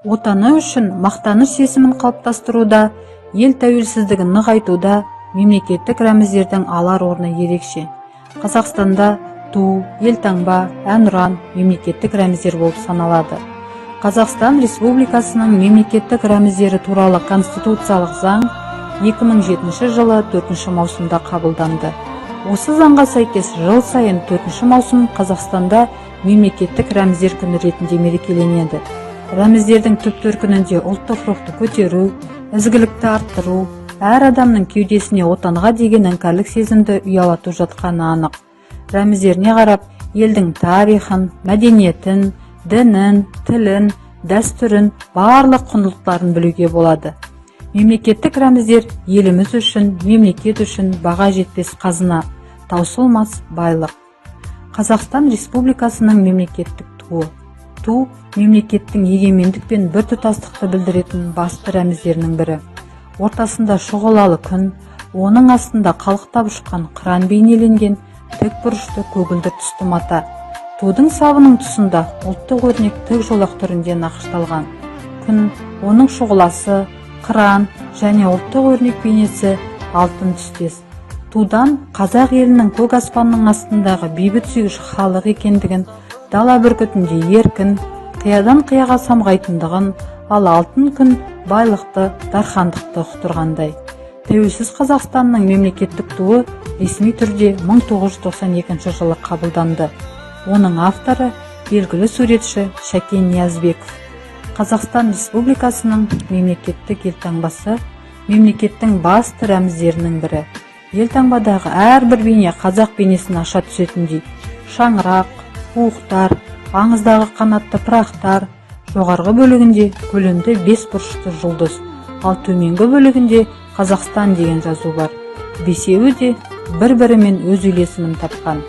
Отаны үшін мақтаныш сезімін қалыптастыруда, ел тәуелсіздігін нығайтуда мемлекеттік рәміздердің алар орны ерекше. Қазақстанда ту, елтаңба, әнұран мемлекеттік рәміздер болып саналады. Қазақстан Республикасының мемлекеттік рәміздері туралы конституциялық заң 2007 жылы 4 маусымда қабылданды. Осы заңға сәйкес жыл сайын 4 маусым Қазақстанда мемлекеттік рәміздер күні ретінде мерекеленеді. Рәміздердің түп төркінінде ұлттық рухты көтеру, ізгілікті арттыру, әр адамның кеудесіне отанға деген іңкәрлік сезімді ұялату жатқаны анық. Рәміздеріне қарап елдің тарихын, мәдениетін, дінін, тілін, дәстүрін, барлық құндылықтарын білуге болады. Мемлекеттік рәміздер еліміз үшін, мемлекет үшін баға жетпес қазына, таусылмас байлық. Қазақстан Республикасының мемлекеттік туы. Ту – мемлекеттің егемендік пен біртұтастықты білдіретін басты рәміздерінің бірі. Ортасында шұғылалы күн, оның астында қалықтап ұшқан қыран бейнеленген тік бұрышты көгілдір түсті мата. Тудың сабының тұсында ұлттық өрнек тік жолақ түрінде нақышталған. Күн, оның шұғыласы, қыран және ұлттық өрнек бейнесі алтын түстес. Тудан қазақ елінің көк аспанның астындағы бейбіт сүйгіш халық екендігін, дала бүркітіндей еркін, қиядан қияға самғайтындығын, ал алтын күн байлықты, дархандықты ұқтырғандай. Тәуелсіз Қазақстанның мемлекеттік туы ресми түрде 1992 жылы қабылданды. Оның авторы – белгілі суретші Шәкен Ниязбеков. Қазақстан Республикасының мемлекеттік елтаңбасы – мемлекеттің басты рәміздерінің бірі. Елтаңбадағы әрбір бейне қазақ бейнесін аша түсетіндей: шаңырақ, уықтар, аңыздағы қанатты пырақтар, жоғарғы бөлігінде көлемді бес бұрышты жұлдыз, ал төменгі бөлігінде «Қазақстан» деген жазу бар. Бесеуі де бір-бірімен өз үйлесімін тапқан.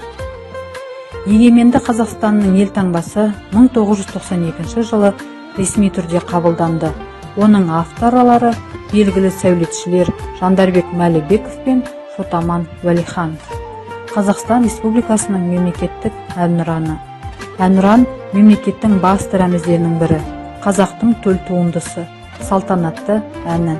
Егеменді Қазақстанның елтаңбасы 1992 жылы ресми түрде қабылданды. Оның авторлары – белгілі сәулетшілер Жандарбек Мәлібеков пен Шот-Аман Уәлиханов. Қазақстан Республикасының мемлекеттік әнұраны. Әнұран – мемлекеттің басты рәміздерінің бірі, қазақтың төл туындысы, салтанатты әні.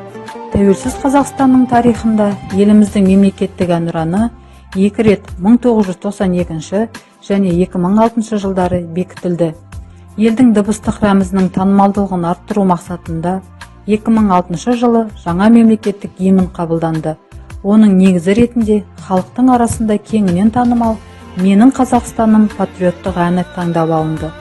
Тәуелсіз Қазақстанның тарихында еліміздің мемлекеттік әнұраны екі рет, 1992 және 2006 жылдары бекітілді. Елдің дыбыстық рәмізінің танымалдылығын арттыру мақсатында 2006 жылы жаңа мемлекеттік гимн қабылданды. Оның негізі ретінде халықтың арасында кеңінен танымал «Менің Қазақстаным» патриоттық әні таңдап алынды.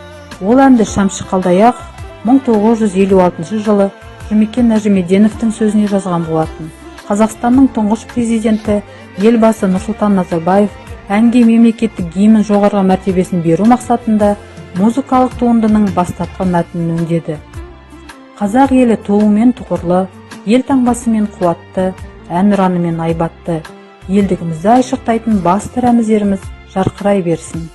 Ол әнді Шәмші Қалдаяқов 1956 жылы Жұмекен Нәжімеденовтің сөзіне жазған болатын. Қазақстанның тұңғыш президенті, Елбасы Нұрсұлтан Назарбаев әнге мемлекеттік гимн жоғарғы мәртебесін беру мақсатында музыкалық туындының бастапқы мәтінін өңдеді. Қазақ елі туымен тұғырлы, елтаңбасымен қуатты, әнұранымен айбатты. Елдігімізді айшықтайтын басты рәміздеріміз жарқырай берсін!